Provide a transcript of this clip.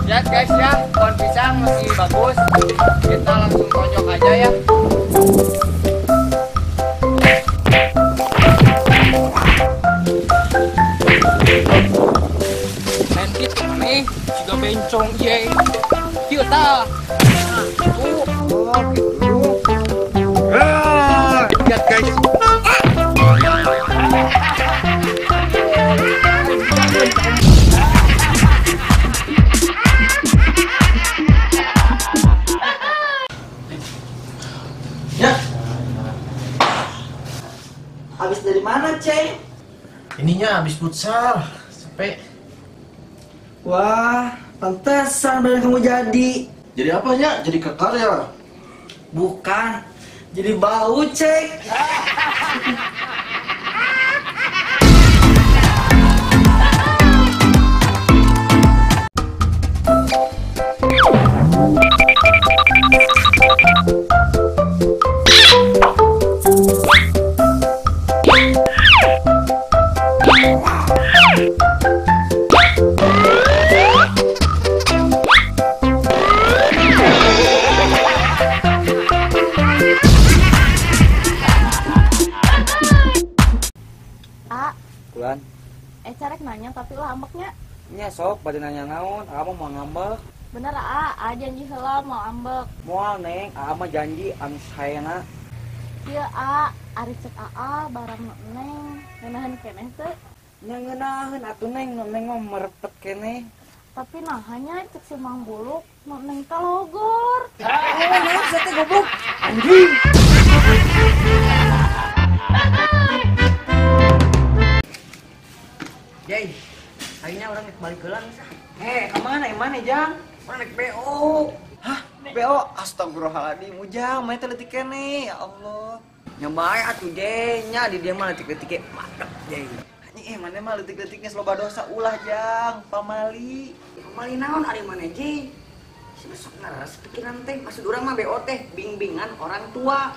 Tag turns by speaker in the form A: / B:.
A: Lihat guys ya, pohon pisang masih bagus. Kita langsung tonjok aja ya. Main gitu nih, juga bencong ye. Kieu tah. Tuh, oh gitu.
B: Ah, lihat guys.
C: Ya. Habis dari mana, Ceng?
D: Ininya habis futsal. Sampai.
C: Wah, pantesan badan kamu jadi.
D: Jadi apa ya? Jadi kekar ya?
C: Bukan. Jadi bau, Ceng.
A: Bulan.
E: Carek nanya tapi lah ambeknya.
A: Nya sok bade nanya naon, kamu mau ngambek.
E: Bener a janji heula mau ambek.
A: Moal neng, a mah janji anu saena.
E: Ieu a, ari cek aa barang neng ngeunaheun keneh teu?
A: Nya ngeunaheun atuh neng, neng mah merepet keneh.
E: Tapi nah hanya cek si Mang Buluk, neng teh logor.
A: Oh, naon sia teh goblok. Anjing.
C: Jay, akhirnya orang naik balik ke lang.
A: Kemana emang Jang?
C: Orang naik BO.
A: Hah? BO? Astagfirullahaladzim, Ujang, main teh keneh, ya Allah.
C: Nyobain atuh Jay, nya di dia mah letik-letiknya mantep, Jay.
A: Anjing, mana mah letik-letiknya loba dosa ulah, Jang, pamali.
C: Pamali naon ari mana, Jay? Si besok ngaras pikiran teh, maksud urang mah BO teh bimbingan orang tua.